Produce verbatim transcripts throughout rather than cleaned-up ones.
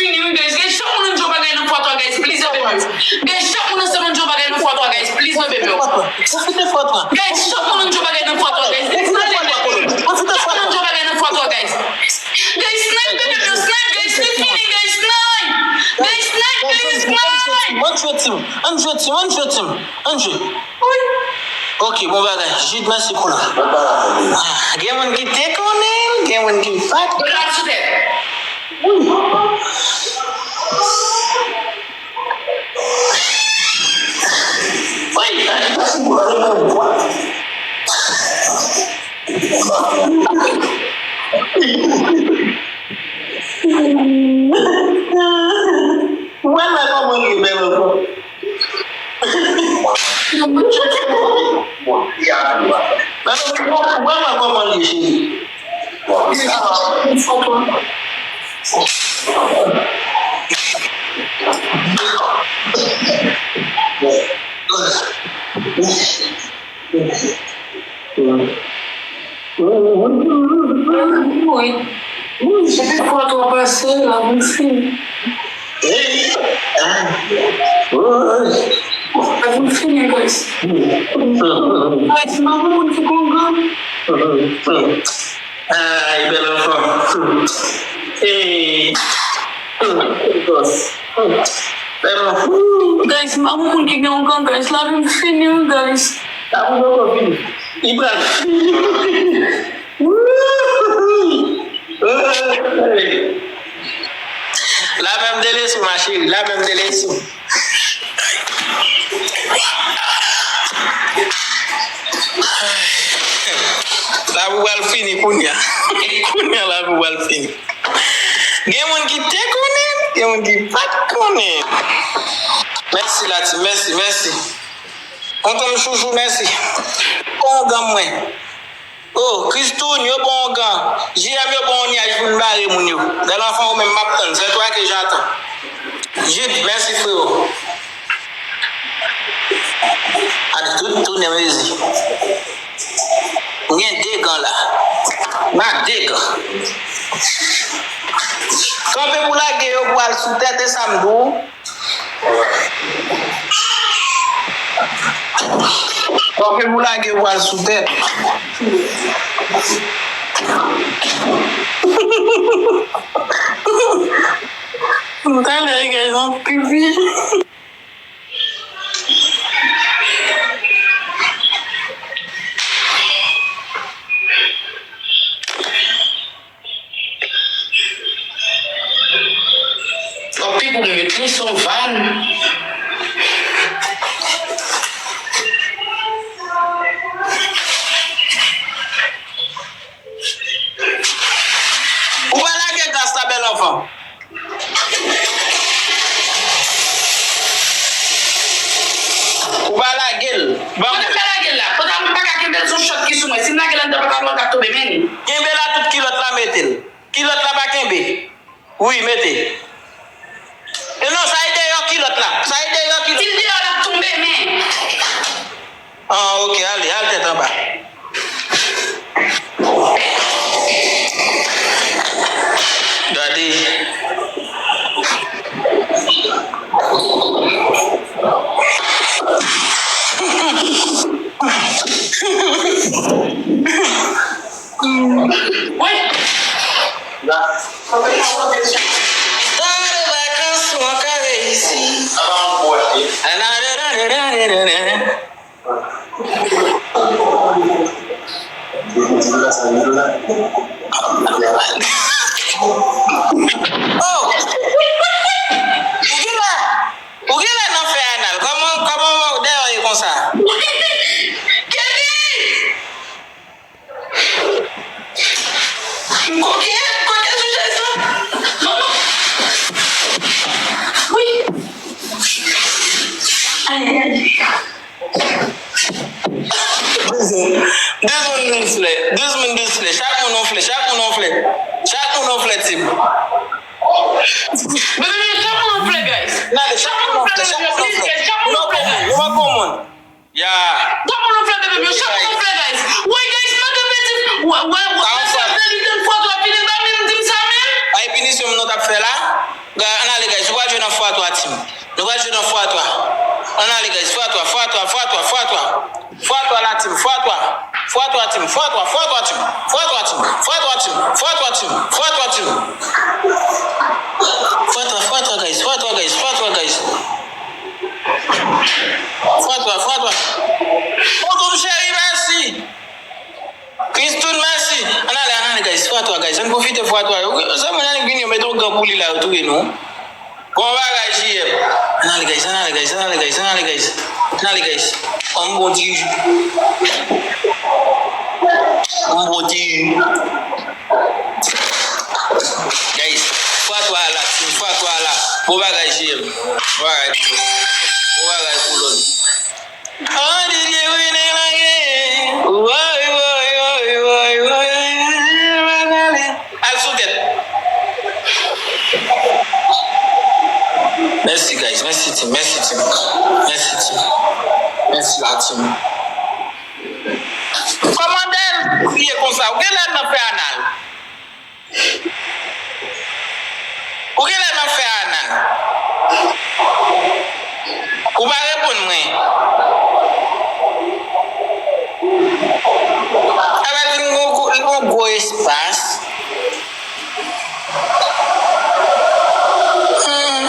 Fini wi, guys. Guys, chak moun an di yon bagay nan fwa twa, guys. Please, bebe. Guys, chak moun ansanm an di yon bagay nan fwa twa, guys. Please, bebe. Pwofite fwa twa. Guys, chak moun an di yon bagay nan fwa twa, guys. Guys, nan lè. Pwofite fwa twa. Chak moun an di yon bagay nan fwa twa, guys. Guys, snipe, bebe, snipe, guys, li fini, guys, snipe. Guys, snipe, guys, snipe. Ann jwe team, ann jwe team, ann jwe team, ann jwe. Wi. Ok, bon bagay. Jude, mèsi pou la. Ah, gen moun ki te konnen l, gen moun ki pa t. Yo la sou tèt. Wè la kòman li bèl ankò. Wè la kòman li cheri. Wi. Wi, se te fwa twa pase, la vin fini. La vin fini, guys. Guys, m pa konn moun ki konn gang. Ay, bèl anfan. Ey. Guys, m pa konn moun ki gen yon gang, guys. Lavi m fini, wi, guys. Lavi m poko fini. Li pral fini. Lavi m de leson, ma chérie. Lavi m de leson. Lavi w pral fini kounye a. Kounye a lavi w pral fini. Gen moun ki te konnen, gen moun ki pa t konnen. Mèsi, Lati, mèsi, mèsi. Tonton m chouchou, mèsi. Bon, gang mwen. Oh, Christoun, yo bon gang. J M, yo bon nyaj pou n bare moun yo. Bèl anfan, ou menm m ap tann. C'est toi que j'attends. Jude, mèsi, freo. Gade, tout tounen mezi. M gen de gang la. M ak de gang. Kanpe pou lage yo pou al sou tèt, e sa m di w. Kanpe pou lage yo pou al sou tèt. M talè, guys, m ap pipi. Tanpi pou m met li sou van. Ou pa lage gaz la, bèl anfan. Ou pa lage l. Ban mwen. Kote m ka lage l la? Kote m pa ka kenbe l sou chòt ki sou mwen. Si m lage l anndan, pa ka wè l ap tonbe, men. Kenbe l a tout kilòt la, mete l. Kilòt la pa kenbe. Wi, mete. E non, sa e deyò kilòt la. Sa e deyò kilòt. Si l deyò, l ap tonbe, men. Ah, ok, ale, al tèt anba. Gade. Wi. Tan de vakans ou an kare isi. Oh! Ou genlè, ou genlè nan fè anal. Kòman, kòman dèyè w ye konsa? Kevin! Koke, koke sou chèz la. Manman. Wi. Ay, ay, ay. Douz moun, douz moun, douz flè. Douz moun, douz flè. Chak moun yon flè, chak moun yon flè. Chak moun yon flè, team. Bebe, bebe, chak moun yon flè, guys. N ale, chak moun yon flè, chak moun yon flè. Chak moun yon flè, guys. Chak moun yon flè, guys. Nou pa konprann. Ya. Chak moun yon flè, bebe, bebe, chak moun yon flè, guys. Woy, guys, pa kanpe di, wè, wè, wè, sa fè li tann fwa twa fini, ba menm di m sa menm. Ay pinisyon m nou t ap fè la. Ga-, ann ale, guys. Nou pral jwe nan fwa twa, team. Nou pral jwe nan fwa twa. Ann ale, guys. Fwa twa, fwa twa, fwa twa, fwa twa. Fwa twa la, team. Fwa twa. Fwa twa, team. Fwa twa, fwa twa, team. Fwa twa, team. Fwa twa, team. Fwa twa, team. Fwa twa, team. Fwa twa, fwa twa, guys. Fwa twa, guys. Fwa twa, guys. Fwa twa, fwa twa. Tonton cheri, mèsi. Christine, mèsi. Ann ale, ann ale, guys. Fwa twa, guys. Ann pwofite fwa twa yo. Wi, sa mwen annik vini, yo mete yon gran pou li la, yo touye nou. Bon bagay, J M. Ann ale, guys, ann ale, guys, ann ale, guys, ann ale, guys. Ann ale, guys. Yon bon ti. Yon bon ti. Guys, fwa twa la, team, fwa twa la. Bon bagay, J M. Bon bagay. Bon bagay, Coulon. An Didye René Lange. Woy, woy, woy, woy, woy. Al sou tèt. Mèsi, guys. Mèsi, team. Mèsi, team. Mèsi, team. Mèsi, la team. Kòmandè l kriye konsa. Ou genlè nan fè anal. Ou genlè nan fè anal. Ou pa reponn mwen. Sa va vin yon gwo, yon gwo espas. Hmm.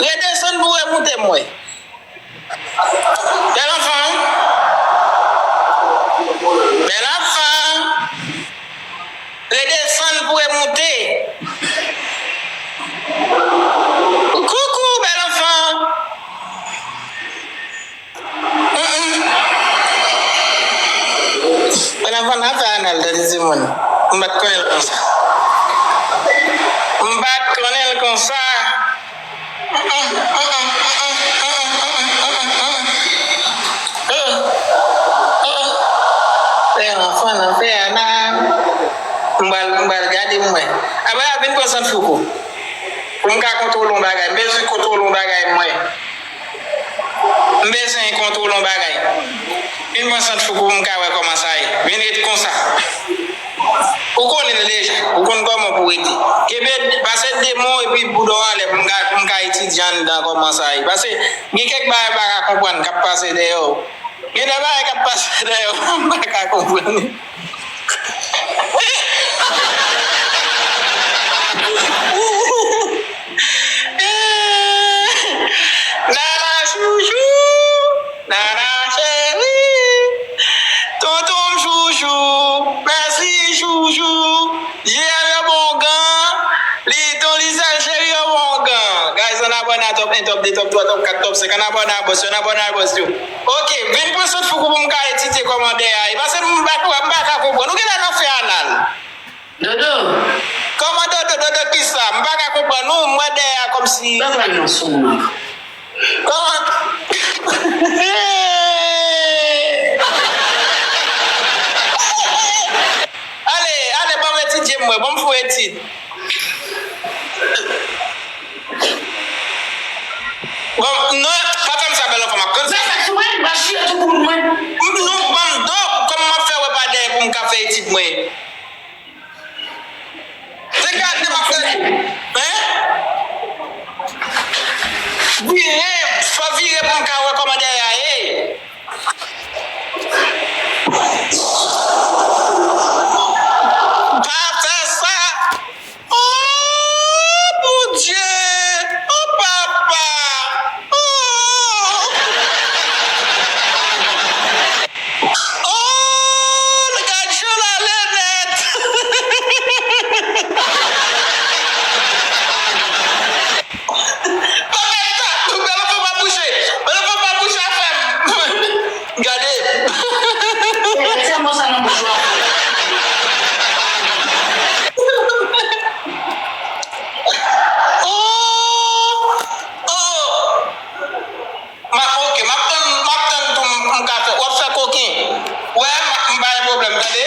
Redesann pou remoute mwen. Bèl anfan. Bèl anfan. Redesann pou remoute. Koukou, bèl anfan. Mm, mm. Bèl anfan, n ap fè anal, tande timoun. M pa t konnen l konsa. M pa t konnen l konsa. Lè anfan nan fè anal. M pral, m pral gade m wè. Apre a, vin pran sant foukou. Pou m ka kontwole yon bagay. M bezwen kontwole yon bagay m wè. M bezwen kontwole yon bagay. Vin pran sant foukou pou m ka wè kòman sa ye. Vin ret konsa. Ou konnen l deja. Ou konn kòman pou rete. Kenbe, pase demon epi boudon anlè pou m ka, pou m ka etidye anndan kòman sa ye. Pase gen kèk bagay m pa ka konprann k ap pase dèyè w. Gen de bagay k ap pase dèyè w m pa ka konprann. Nana chouchou, Nana cheri, tonton m chouchou, mèsi chouchou. J M yo bon gan, li ton li sèl cheri yo bon gan. Guys, ann abòne a top un, top deux, top trois, top quatre, top cinq. Ann abòne a bòs yo, ann abòne a bòs yo. Ok, vin pran sant foukou pou m ka etidye kòmandè a ye. Paske m pa, m pa ka konprann. Ou genlè nan fè anal. Dodo. Kòman dodo, dodo kisa? M pa ka konprann ou, m wè dèyè a kòmsi. Sa pral nan son nan. Kòman? Ale, ale, ban m etidye m wè, ban m fè yon etid. Bon, non, pa fè m sa, bèl anfan, m ap tande. Sa, sa, sou mwen, m va chire tout moun mwen. Non, ban m do, kòman m ap fè wè pa dèyè pou m ka fè etid mwen? Se gade m ap fè. Hein? Vire, fò vire pou m ka wè kòman dèyè a ye. Pa fè sa. Oh, Bondye! Oh, papa! Oh! Oh, gad jan l ale nèt! Pa fè sa! Bèl anfan pa bouche! Bèl anfan pa bouche afè m! Gade! Retire mo sa nan bouch ou a. Oh! Oh! Ma, ok, m ap tann, m ap tann tou m, m ka fè. W ap fè koken. Wè, m, m pa gen pwoblèm, tande.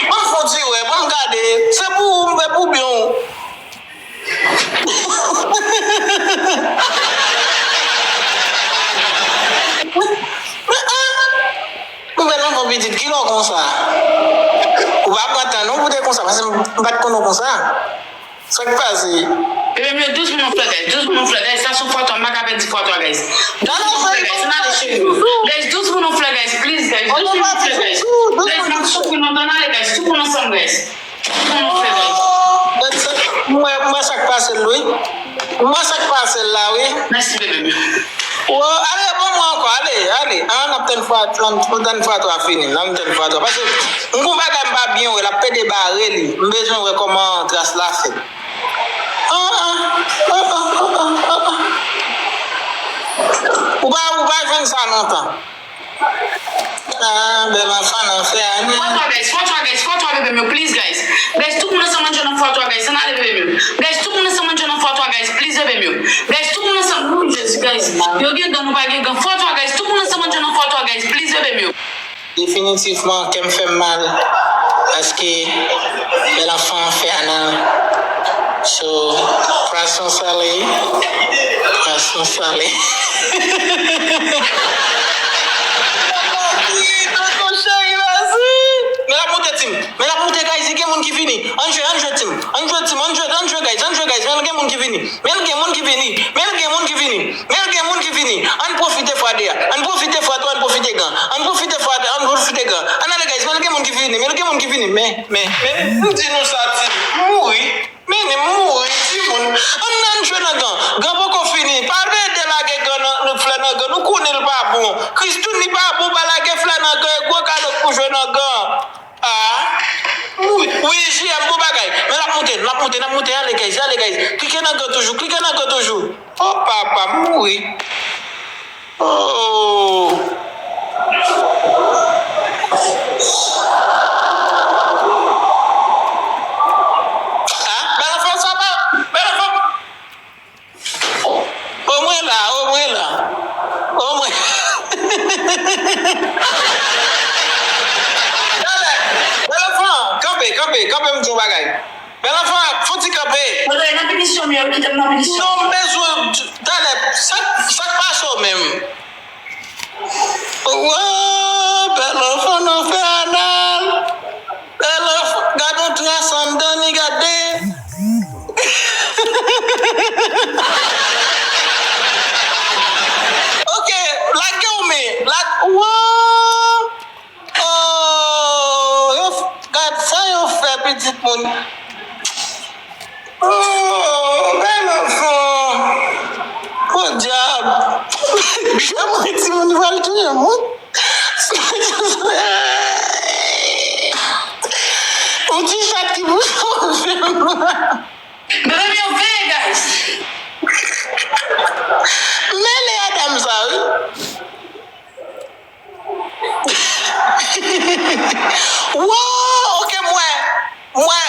Ban m fè yon ti wè, ban m gade. Se pou ou, m fè pou byen w. Nouvèl anvan pitit, kilè w konsa? Ou pa pran tan non pou te konsa. M pa t konn ou konsa. Sa k pase? Bebe m yo, douz pou nou fè, guys. Douz pou nou fè, guys. Sa se yon fwa twa, m pa ka pèdi fwa twa, guys. Douz pou nou fè, guys. Ann ale, cheri. Guys, douz pou nou fè, guys. Please, guys. Douz pou nou fè, guys. Guys, m ap soufri, nou ann ale, guys. Tou pou nou ansanm, guys. Tou pou nou fè, guys. M wè, m wè sa k pase l wi. M wè sa k pase l la wi. Mèsi, bebe m yo. Oh, ale, ban mwen ankò, ale, ale. An, n ap tann fwa, n ap tann fwa twa fini, n ap tann fwa twa. Paske m gon bagay m pa byen wè, l ap pede bare li. M bezwen wè kòman tras la fèt. An, an, an, an. Ou pa, ou pa jwenn sa lontan. Ah, bèl anfan nan fè ane. Fwa twa, guys, fwa twa, guys, fwa twa, bebe m yo, please, guys. Guys, tout moun ansanm ann jwe nan fwa twa, guys, ann ale, bebe m yo. Guys, tout moun ansanm ann jwe nan fwa twa, guys, please, bebe m yo. Guys, tout moun ansanm, oh, Jezi, guys. Yo gen gan, nou pa gen gan. Fwa twa, guys, tout moun ansanm ann jwe nan fwa twa, guys, please, bebe m yo. Definitivman, kè m fè m mal, paske bèl anfan fè anal. So, poisson salé, poisson salé. Tonton cheri, vas-y. Men l ap moute, team. Men l ap moute, guys, gen moun ki vini. Ann jwe, ann jwe, team. Ann jwe, team. Ann jwe, ann jwe, guys. Ann jwe, guys. Men gen moun ki vini. Men gen moun ki vini. Men gen moun ki vini. Men gen moun ki vini. Ann pwofite fwa de a. Ann pwofite fwa twa, ann pwofite gan. Ann pwofite fwa de, ann pwofite gan. Ann ale, guys. Men gen moun ki vini. Men gen moun ki vini. Men, men, men, m di nou sa, team. M mouri. Men, men, m mouri, timoun. Ann, ann jwe nan gan. Gan poko fini. Pa ede lage gan nan, nan flè nan gan. Nou konnen l pa bon. Christine, li pa bon, pa lage flè nan gan. E gwo kado k pou jwe nan gan. Ah. Wi, wi, J M, bon bagay. Men l ap moute, l ap moute, l ap moute. Ale, guys, ale, guys. Klike nan gan toujou, klike nan gan toujou. Oh, papa, m mouri. Oh. Ah, bèl anfan, sa va? Bèl anfan. O mwen la, o mwen la. O mwen. Talè, bèl anfan, kanpe, kanpe, kanpe, m di w bagay. Bèl anfan, fon ti kanpe. Mwen nan pinisyon, m yo kite m nan pinisyon. Non, m bezwen, talè, sa, sa k pase w menm? Woy, bèl anfan nan fè anal. Bèl anfan, gad yon tras anndan ni, gade. Ok, lage w men, lage, woy. Oh, yo f-, gad sa yo fè pitit moun. Oh, bèl anfan. Podyab. Janm ret timoun pral touye moun. Yon ti chat ki pou sove m. Bebe m yo veye, guys. Mele a dam sa, wi. Wow, ok, m wè. M wè.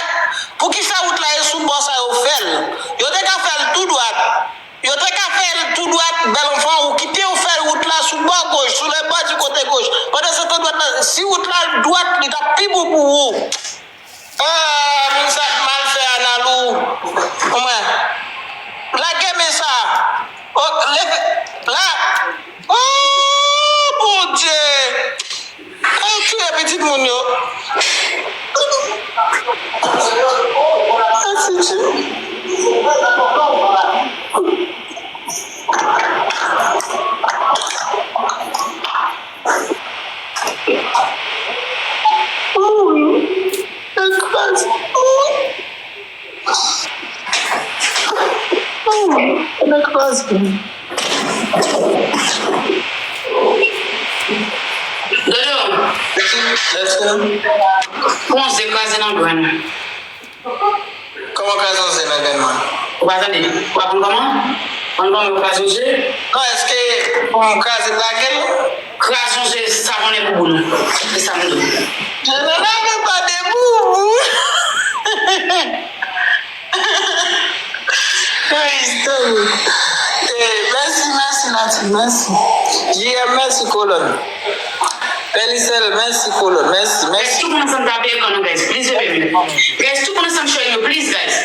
Poukisa wout la e sou bò sa yo fè l? Yo te ka fè l tou dwat. Yo te ka fè l tou dwat, bèl anfan, ou kite yo fè wout la sou bò goch, sou le bò di kote goch. Pandan se tan dwat la, si wout la dwat, li t ap pi bon pou ou. Ah, moun sa ap mal fè anal ou. Omwen. Lage men sa. Oh, leve. La. Oh, Bondye. Ay, tiye pitit moun yo. Mèsi, Dye. Mouri. Nèg kraze. Mouri. Mouri. Nèg kraze. Dodo. Yes, sir. Kòman se kraze nan grenn? Kòman kraze yon ze nan grenn mwen? Ou pa tande? Ou pa konn kòman? Ou konn kòman yo kraze yon ze? Non, èske pou m kraze l lage l? Kraze yon ze, savonnen boubou l. Se sa m di w. Je ne lave pas de boubou. Ay, sorry. Eh, mèsi, mèsi, Nati, mèsi. J M, mèsi, kolòn. Pelisèl, mèsi, kolòn, mèsi, mèsi. Guys, tout moun ansanm tape ekran nou, guys. Please, bebe m. Guys, tout moun ansanm share yo, please, guys.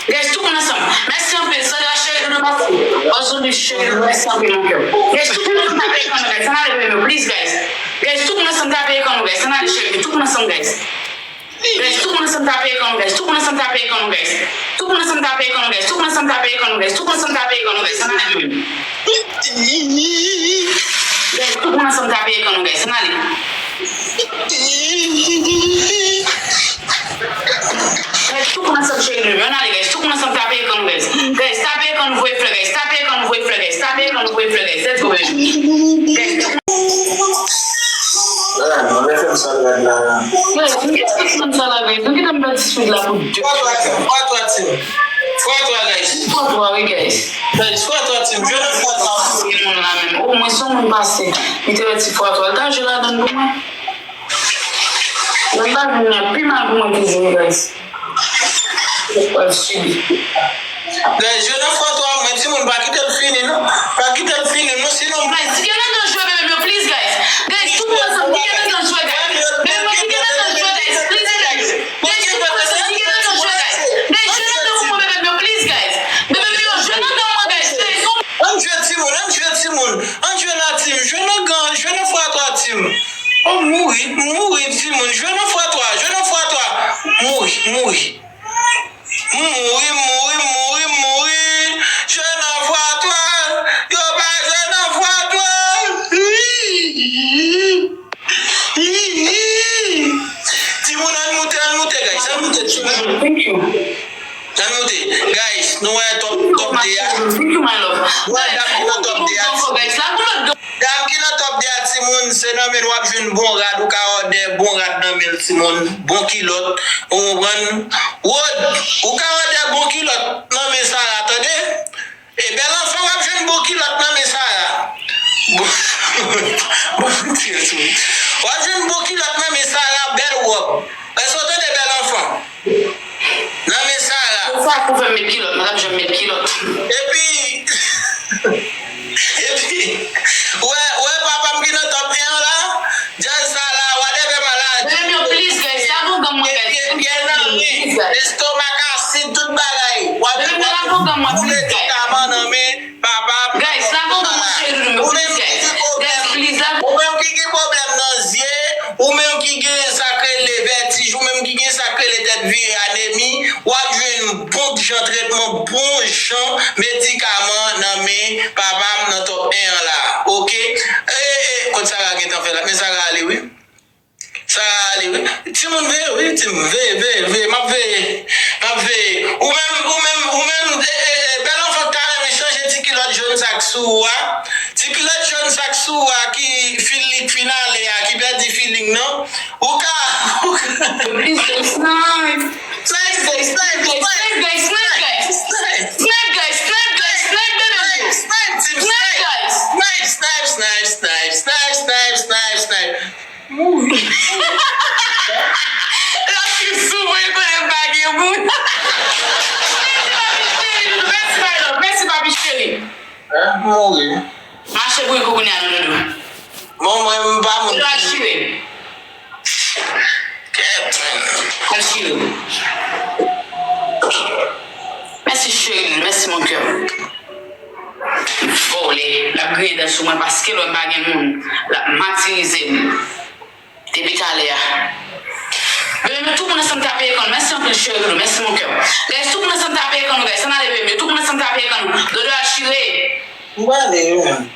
Guys, tout moun ansanm. Mèsi anpil. Sandra, share yo nan pati. Ozoni, share yo. Mèsi anpil, mon cœur. Guys, tout moun ansanm tape ekran nou, guys. Ann ale, bebe m, please, guys. Guys, tout moun ansanm tape ekran nou, guys. Ann ale, share yo. Tout moun ansanm, guys. Guys, tout moun ansanm tape ekran nou, guys. Tout moun ansanm tape ekran nou, guys. Tout moun ansanm tape ekran nou, guys. Tout moun ansanm tape ekran nou, guys. Tout moun ansanm tape ekran nou, guys. Ann ale nou menm. Guys, tout moun ansanm tape ekran nou, guys. Ann ale. Guys, tout moun ansanm cheri nou. Ann ale, guys. Tout moun ansanm tape ekran nou, guys. Guys, tape ekran nou, voye flè, guys. Tape ekran nou, voye flè, guys. Tape ekran nou, voye flè, guys. Let's go, baby. Guys, tout moun. Guys, nou gentan fè sa la, guys. Nou gentan pèdi sud la pou de. Fwa twa, team. Fwa twa, team. Fwa twa, guys. Fwa twa, wi, guys. Guys, fwa twa, team. Jwe nan fwa twa. Moun la menm. O, mwen se yon moun pase. Li te mèt ti fwa twa. L ta jwe ladan l pou mwen. Mwen pa vin nan pi mal pou mwen toujou, guys. Mwen pral sibi. Guys, jwe nan fwa twa, mwen timoun, pa kite l fini, non. Pa kite l fini, non, sinon. Guys, ti gen nan jwe, bebe m yo, please, guys. Guys, tout moun ansanm, ti gen nan jwe, guys. Bebe m yo, ti gen nan jwe, guys. Please, guys. Guys, tout moun ansanm, ti gen nan jwe, guys. Guys, jwe nan dan pou mwen, bebe m yo, please, guys. Bebe m yo, jwe nan dan mwen, guys. Guys, nou. Ann jwe, timoun, ann jwe, timoun. Ann jwe la, team. Jwe nan gan, jwe nan fwa twa, team. Oh, mouri, mouri, timoun. Jwe nan fwa twa, jwe nan fwa twa. Mouri, mouri. Mouri, mouri, mouri, mouri. Jwe nan fwa twa. Yo pa jwe nan fwa twa. Timoun, ann moute, ann moute, guys. Ann moute, timoun. Thank you. Ann moute. Guys, nou wè top, top de a. Thank you, my love. Wè dam ki nan top de a. Guys, la pou lòt. Dam ki nan top de a, timoun, se nan men l w ap jwenn bon rad, ou ka òdè bon rad nan men l, timoun, bon kilòt, ou konprann? Rod, ou ka òdè bon kilòt nan men Sara, tande? E bèl anfan, w ap jwenn bon kilòt nan men Sara. Bon, bon, timoun. W ap jwenn bon kilòt nan men Sara, bèl wòb. Èske w tande bèl anfan? Nan men Sara. Sa pou fè m met kilòt, mwen t ap janm met kilòt. Epi, epi, wè, wè papa m ki nan top en an la, djaz sa la, whatever maladi. Bebe m yo, please, guys, lage yon gòm mwen, guys. Pye, pye nan ri, estomak asid, tout bagay. W ap, bebe m yo, lage yon gòm mwen, please, guys. Medikaman nan men papa m. Guys, lage yon gòm mwen, cheri, please, guys. Guys, please, lage. Ou menm ki gen pwoblèm nan zye, ou menm ki gen sa k rele vètij, ou menm ki gen sa k rele tèt vire, anemi, w ap jwenn bon jan tretman, bon jan medikaman nan men papa m nan top en an la. Oke? E, e, kot Sara gentan fè la? Men Sara ale, wi. Sara ale, wi. Timoun veye, wi. Timoun veye, veye, veye. M ap veye. M ap veye. Ou menm, ou menm, ou menm, e, e, e, bèl anfan k ta renmen chanje ti kilòt jòn sa k sou ou a. Ti kilòt jòn sa k sou ou a ki fil li k fin ale a, ki pèdi filing nan. Ou ka, ou ka. Please, guys, snipe. Snipe, guys, snipe, guys, snipe, guys, snipe, guys, snipe, guys, snipe, guys, snipe, team, snipe, guys. Snipe, snipe, snipe, snipe, snipe, snipe, snipe, snipe. Mouri. L ap fin sou mwen, l konnen m pa gen moun. Mèsi, papi cheri. Mèsi, my love. Mèsi, papi cheri. Eh, mouri. Mache pou kou kounye a, non, doudou. Bon, mwen, m pa moun. Doudou al chire. Kèt. Al chire. Mèsi, cheri. Mèsi, mon cœur. Vòlè. L ap griyen dan sou mwen paske l wè m pa gen moun. L ap matirize m. Depi talè a. Bebe m yo, tout moun ansanm tape ekran nou. Mèsi anpil, cheri doudou. Mèsi, mon cœur. Guys, tout moun ansanm tape ekran nou, guys. Ann ale, bebe m yo. Tout moun ansanm tape ekran nou. Dodo a chire. M prale, wi, menm.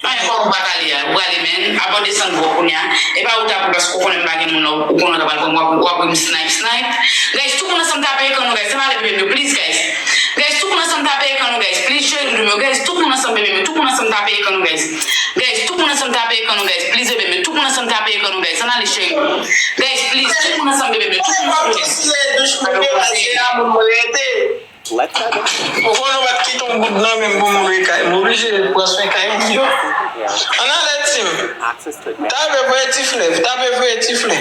Anyen, fòk ou pa t ale a. Ou prale, men. Avan w desann vòt kounye a. E pa ou t ap pran paske ou konnen m pa gen moun la. Ou konnen w ta pral pran m, w ap, w ap ri m snipe, snipe. Guys, tout moun ansanm tape ekran nou, guys. Ann ale, bebe m yo, please, guys. Guys, tout moun ansanm tape ekran nou, guys. Please, cheri doudou m yo. Guys, tout moun ansanm, bebe m yo. Tout moun ansanm tape ekran nou, guys. Guys, tout moun ansanm tape ekran nou, guys. Please, bebe m yo. Tout moun ansanm tape ekran nou, guys. Ann ale, cheri. Guys, please, tout moun ansanm, bebe m yo. Tout moun ansanm, guys. Ou konnen w pa t kite yon goud nan men m pou m voye kay. M oblije pran swen kay m yo. Ann ale, team. Tape voye ti flè. Tape voye ti flè.